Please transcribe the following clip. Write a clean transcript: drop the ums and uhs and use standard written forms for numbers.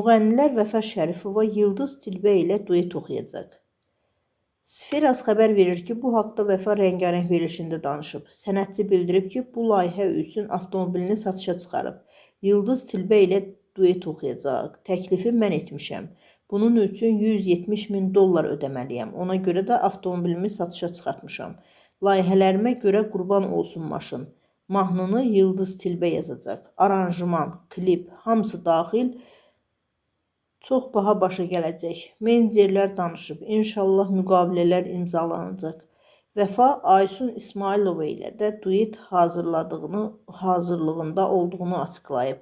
Müğənnilər Vəfa Şərifova Yıldız Tilbə ilə duet oxuyacaq. Sferas xəbər verir ki, bu haqda Vəfa rəngarəng verilişində danışıb. Sənətçi bildirib ki, bu layihə üçün avtomobilini satışa çıxarıb. Yıldız Tilbə ilə duet oxuyacaq. Təklifi mən etmişəm. Bunun üçün 170 min dollar ödəməliyəm. Ona görə də avtomobilimi satışa çıxartmışam. Layihələrimə görə qurban olsun maşın. Mahnını Yıldız Tilbə yazacaq. Aranjman, klip, hamısı daxil çox baha başa gələcək. Menecerlər danışıb. İnşallah müqavilələr imzalanacaq. Vəfa Aysun İsmayılova ilə də duet hazırlığında olduğunu açıqlayıb.